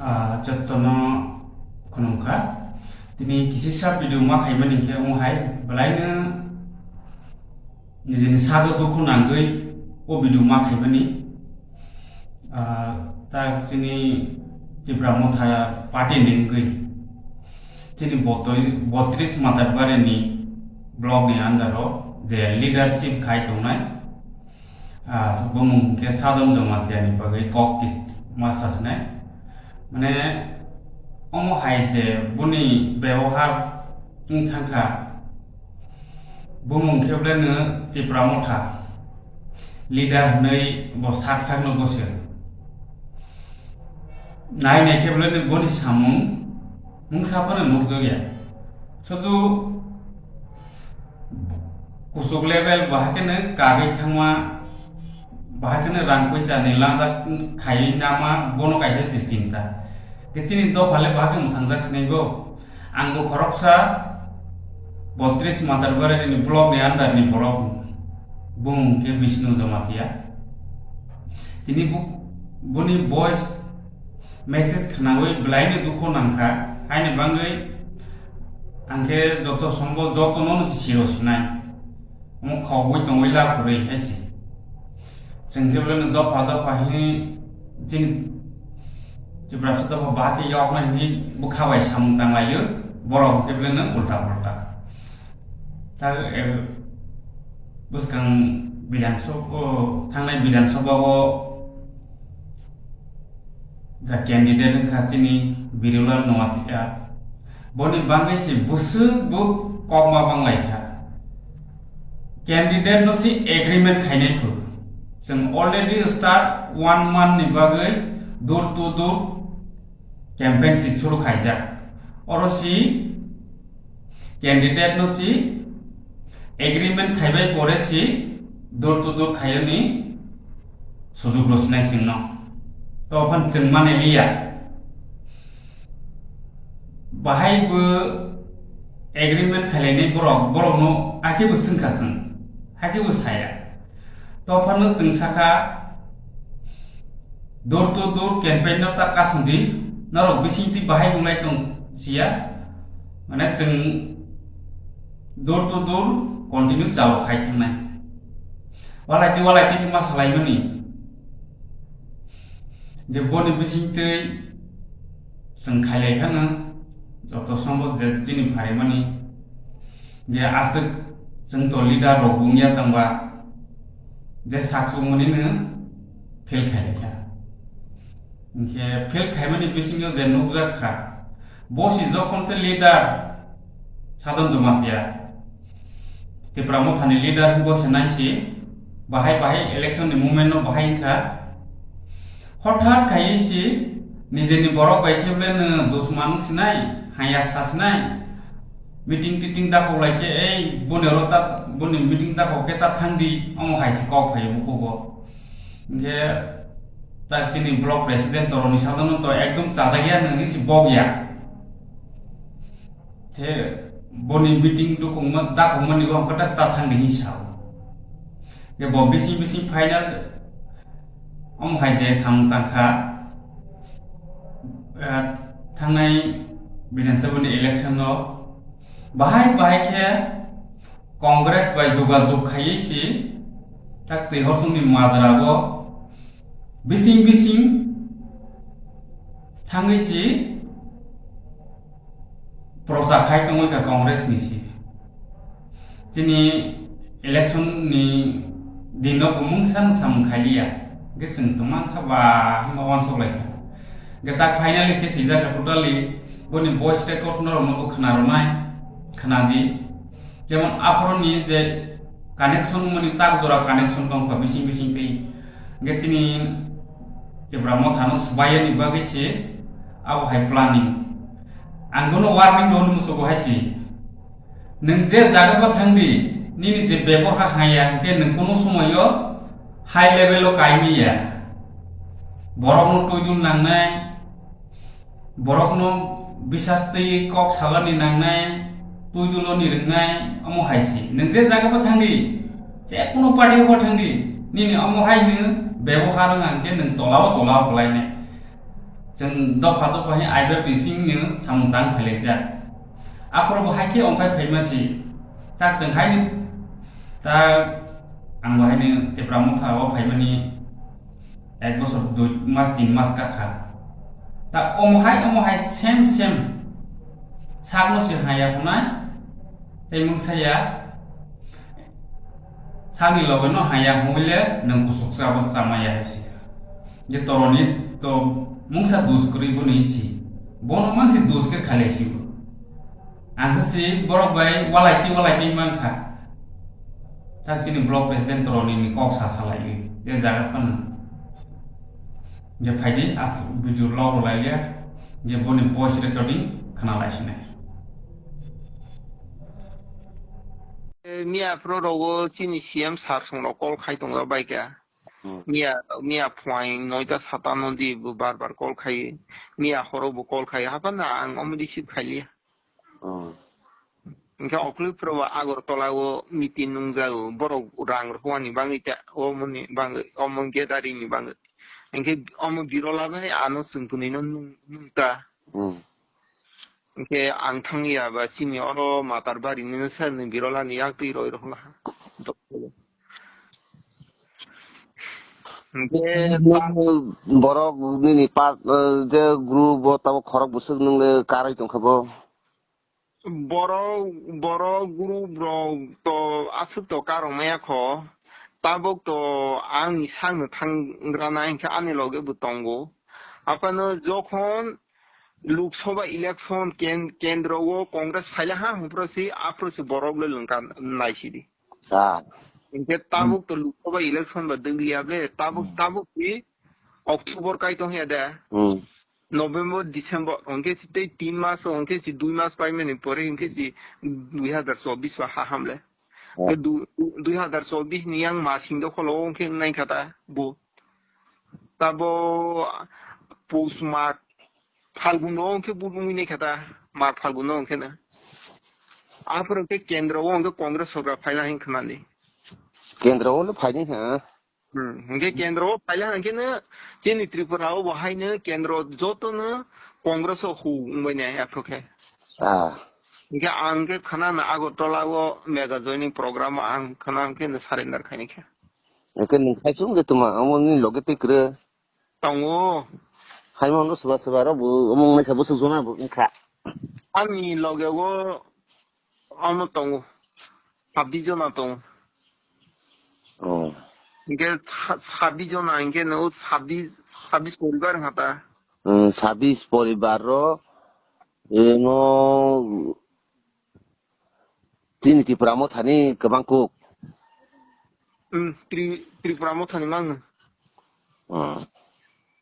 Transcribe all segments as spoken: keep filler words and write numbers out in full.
Ah, jotono khulumkha. Tini kisisa video ma khaimani khe omo hai belaino nijini sado dukhu nangwi o video ma khaimani. Ah, tak chini Tipra Motha party ni wngwi chini botoi-, botris Matarbari ni block ni under o je leadership khai tongnai, ah, bumung hwnkhe Sadon Jamatia ni bagwi kok kis-, ma sasinai. Mane, omo hai je boni bebohar wng thangkha, bumung khe beleno Tipra Motha leader hwnwi bo sak sakno gosio. Nai nai khe beleno boni samung mungsa phano nukjakya. Sudu kuchuk level bahai kheno kagwi thangma, bahai kheno rang puisa ni lada khaiwi nama, bono kaisa se chinta. Khe chini dopha le bahai kheno thangjak sinai bo. Ang bo khoroksa botris Matarbari ni block ni under ni borok, bumung khe Bishnu Jamatia. Tini bo, boni voice message khnaui belaino dukhu nangkha, haini bagwi ang khe joto sombo jotono no siro sinai. Omo khogwi tongwi lab kwrwi hai se. Chwng khe beleno dopha dopha hwnwi chini Tiprasa dopha bahai khe yoknai hwnwi bwkha bai samung tanglaio, borok hwnkhe beleno ulta pulta. Ta, eh, bwskang Bidhan Sabha, thangnai Bidhan Sabha o ja candidate wngkha chini Birulal Noatia. Boni bagwi se bwswk bo kokma banglaikha. Candidate no se agreement khainai phu. Chwng already start one month ni bagwi door to door campaign se suru khaijak. Oro se candidate no si agreement khaibai pore si door to door khaiyani sujuk rw sinai chwngno. To aphan chwng mani liya. Bahai bo agreement khailainai borok, borokno hakhe bo swngkha chwng, hakhe bo saya. To phano chwng sakha, door to door campaign no ta kasung di, norok bising twi bahai bunglai tong siya, mane chwng door to door continue chalo khai thangnai. Walai twi, walai twi ma salaimani. Je boni bising twi chwng khailai khano, joto sombo je chini pharimani, je aswk chwng to leader rok wngya tongba, je sak chukmani no fail khailai kha. Hinkhe fail khaimani bisingo je nukjak kha, bo si jokhon te leader Sadon Jamatia, Tipra Mothani leader hwnbo se nai si, bahai bahai election ni movement no bahai wngkha. Hothat khaiwi si nijeni borok bai khe beleno dusman wng sinai, haya sa sinai, meeting titing dakhok lai khe, ei boni oro ta, boni meeting dakhok khe ta thang di, omo hai se kok phai bukugo. Hinkhe ta chini block president Toroni Sadon no to ekdom chajak ya nang si bok ya. Te boni meeting dukungma, dakhokmani bo hwnkhe ta start thang di hinwi sao. Te bo bising bising final omo hai je samung tangkha, eh, thangnai Bidhan Sabha ni election no bahai bahai khe Congress bai jogajog khaiwi si tak twi horsongni majra bo bising bising thangwi si procha khai tongwi kha Congress ni si. Chini election ni dino bo mungsa no samung khai liya. Hwnkhe chwng tongma wngkha ba hwnba uansuk lai kha. Hwnkhe tak finally khe swijak kha totally boni voice record norok no bo khna rwnai, khna di. Jemon aphuru ni je connection mani tak jora connection tong kha bising bising twi. Hwnkhe chini Tipra Motha no swbai yani bagwi se abo hai planning. Ang bono warning rw hwnwi muchugo hai se. Nwng je jaga ba thang di, nini je bebohar haya hwnkhe nwng kunu somoyo high level o kai manya. Borokno twi dul nangnai, borokno bisas twi kok salani nangnai, twi duloni rwngnai, omo hai se. Nwng je jaga ba thang di, je kunu party o ba thang di, nini omo hai nwng bebohar wng hwnkhe nwng tola o tola o kwlainai. Chwng dopha dopha hai I P F T ni samung tang phailaijak. Aphuru bo hai khe ongkhai phaima si. Tak chwng haino ta ang bo haino Tipra Motha o phaimani ek bosor dui mas tin mas kakha. Ta omo hai, omo hai same same sakno se haya hunai. Tei mungsa ya sakni loge no haya hwnwi le nwng kusuk sa bo chamaya hai se. Je toroni to mungsa dus kwrwi bo ni si. Bono mang si dus khe khalai si bo. Ang khe si borok bai walai twi walai twi man kha. Tak chini block president toroni ni kok sa salai wi. Je jaga phano. Je phaidi as video log rw lai ya. Je boni voice recording khna lai sinai. Eh, miya phro rogo chini C M sir song rok call khai tongo bai kha. Hmm. Miya, miya phuaing noita sata no di bo bar bar call khai. Miya horo bo call khai. Haphano ang omo receive khai liya. Hmm. Hingke okhulwi phro bo Agartala o meeting nungjago. Borok rang rwani bagwi ta, omo ni bagwi, omo gathering ni bagwi. Hingke omo birola bai ano chwng twnwi no nung, nung ta. Hmm. Hingke ang thang ya ba chini oro Matarbari ni sir ni birola ni yak twi roi rok na. Hingke borok nini part, eh, je group bo tamo khorok bwswk nung le karwi tongkha bo. Borok, borok group rok to aswk to karok maya kho. Tabuk to ang ni sak no thang gra na hingke ani loge bo tongo. Aphano jokhon Lok Sabha election ken-, kendro o Congress phaila ha, hwnphro si, aphro si borok le lwngkha naisidi. Ah. Hingke tabuk to Lok Sabha election ba dwngya ble, tabuk, hmm, tabuk si October kai tong ya de. Hmm. November, December, hingke si tei tin mas, hingke si dui mas paimani pore, hingke si dui hazar chobbish ba ha hamle. Ah. Ke du-, dui hazar chobbish ni yang masing dokholo hingke nai kha ta bo. Tabo Pus Mag Phalgun o hwnkhe bubungwi naikha ta, Mag Phalgun o hwnkhe no. Aphuru hwnkhe kendro o hwnkhe Congress sorkar phaina hin khwnani. Kendro o no phaini ha. Hmm, hwnkhe kendro o phaila hwnkhe no chini Tripura o bo haino kendro joto no Congress o hu wngbai nai aphuru khe. Ah. Hwnkhe ang khe khwnana Agartala o mega joining program o ang khwna hwnkhe no surrender khaini khe. Hwnkhe nwng khai chwng de tuma, omo ni loge tei kwrwi. Tongo. Haima hwnwi swba swba rok bo omo wngnaikha bwswk jona bo wngkha. Ani loge o omo tongo. Sabbish jona tongo. Oh. Hingke sa-, sabbish jona hingke no sabbish, sabbish poribar wngkha ta. Hmm, sabbish poribar ro, eh, no, Chini Tipra Mothani kwbang kuk. Hmm, Tri-, Tripura Mothani mangno. Hmm.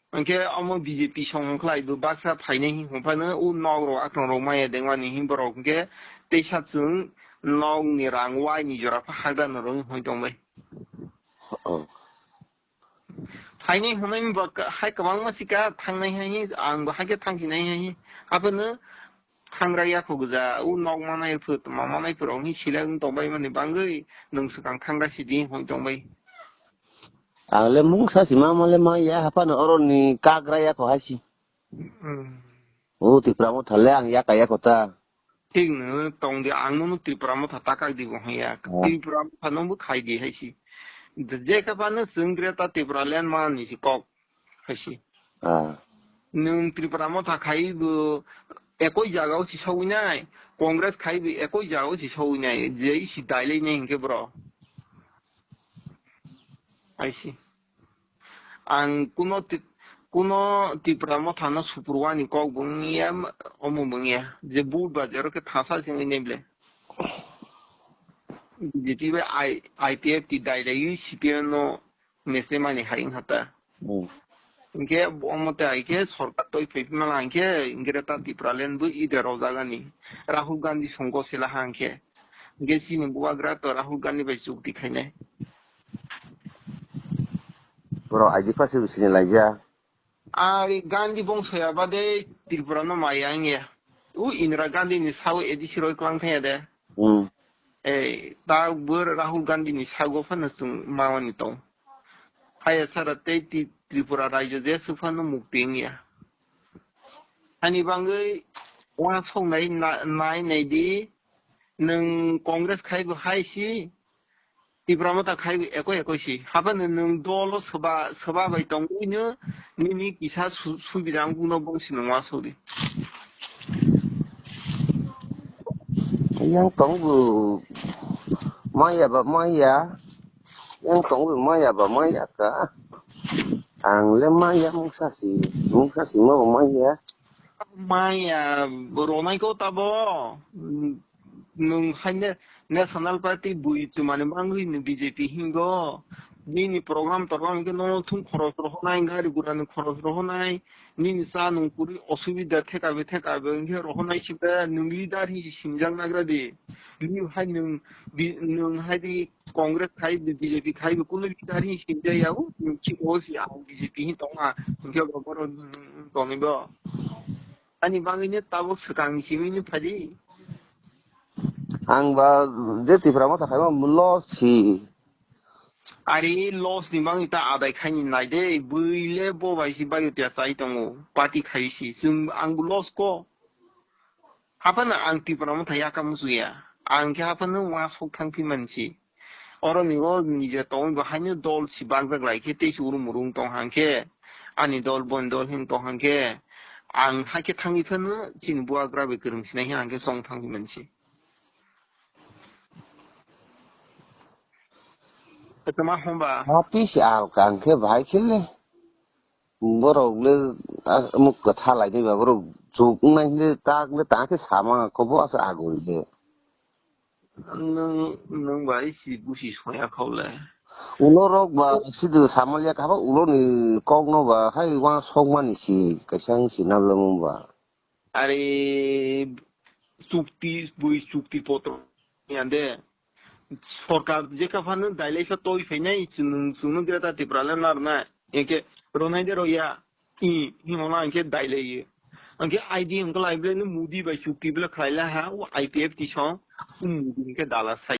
Hwnkhe omo B J P song wngkhlai bo baksa phainai hwnphano o nok rok akrong rok maya dengmani hwnborok hwnkhe teisa chwng nokni rang waini jora pha hagra no rwngwi hwn tongbai. Oh. Phainai hwnwi ba ka-, hai kwbangma sika thangnai hai, ang bo haikhe thangsinai hai. Abono thangra yakho gwja, o nok manai phut, ma manai phut rok hi silai wng tongbai mani bangwi nwng swkang thangra sidi hwn tongbai. Ang le mungsa si ma ma le ma ya haphano oroni kagra yakho hai si. Hmm. O Tipra Motha le ang yaka yakho ta. Thik no tong di, ang nono Tripura Motha takak di bo hwnya. Ah. Tripura Motha no bo khai di hai si. Je khe phano chwng Greater Tipraland man ni si kok hai si. Ah. Nwng Tripura Motha khai bo ekoi jaga o si sogwi nai, Congress khai bo ekoi jaga o si sogwi nai, je si dailai nai hinkhe bro. Hai si. Ang kuno ti-, kuno Tipra Mothano supurwani kok bo wngya, omo bo wngya. Je vote bajaro khe thasa se wngwi nai ble. B J P bai I-, I P F T dai dai C P M no mese mani hai wngkha ta. Hmm. Hinkhe omo te hai khe sorkar toi phai phima hinkhe, hinkhe ta Tipraland bo ide rojagani. Rahul Gandhi songo sela ha hinkhe. Hinkhe chini bubagra to Rahul Gandhi bai chukti khainai. Boro I D pass se sini laijak. Ari Gandhi bongso ya bade Tripura no maya wngya. U Indira Gandhi ni sao A D C roi klang thaya de. Hmm. Eh, ta bor Rahul Gandhi ni sago phano chwng mawani tong. Haya sara tei Ti-, Tripura rajyo je suphano mukti wngya. Ani bangwi uansuknai na-, nai nai di, nwng Congress khai bo hai si, Tipra Motha khai bo ekoi ekoi si. Haphano nwng dolo soba, soba bai tongwino nini kisa su-, subida wngkukno bongsi nwng uansuk di. Yang tongbo maya ba maya, yang tongbo maya ba maya ka. Ang le maya mungsa si, mungsa si ma bo maya. Maya bo ronai ko tabo. Nwng haino National Party bui chumani bangwi nwng B J P hingo. Nini program torok hwnkhe nono thum khoros rohonai, gari gura ni khoros rohonai, nini cha nung kwrwi osubida theka be theka be hwnkhe rohonai sibe nwng leader hinsi sinjak nagra di. Nini hai nwng bi-, nwng hai di Congress khai, B J P khai bo kunu leader hinsi sinjak ya o, nwng chiko si ang B J P hin tongma, hwnkhe bo borok nwng tongwi bo. Ani bangwino tabuk swkang simi ni phadi. Ang ba je Tipra Motha khaima loss si. Ari loss ni bangwi ta adai khaini nai de, bwile bo bai si bayo tia chai tongo, party khai si. Chwng ang bo loss ko. Haphano ang Tipra Motha yaka musuya. Ang khe haphano uansuk thang phi mansi. Oro ni o nije tongwi bo haino dol si bakjak lai khe tei si urum urum tong hang khe, ani dol boni dol hin tong hang khe, ang hakhe thangwi phano chini buagra bai kwrwng sinai hin hang khe chong thangwi mansi. Tama homba. Hati si al kang khe bahai khe le. Borok le, ah, muk kwtha lai de ba borok juk nai le tak le ta khe sama ko bo asa agoi le. Nwng, nwng bai si busi soya khao le. Ulo rok ba sidu samalya kha ba ulo ni kok no ba hai wa sok mani si kaisa wng si na le mung ba. Are chukti, bui chukti potro yande. Sorkar jekha phano dailai sa toi phainai chwng, chwngno Greater Tipra le narwknai. Hwnkhe rwnai de rwya. I, himona hwnkhe dailaiyo. Hwnkhe I D hwnkhe lai bwlai no Modi bai chukti bwlai khlai lai ha, o I P F T song, o Modi hwnkhe dala sai.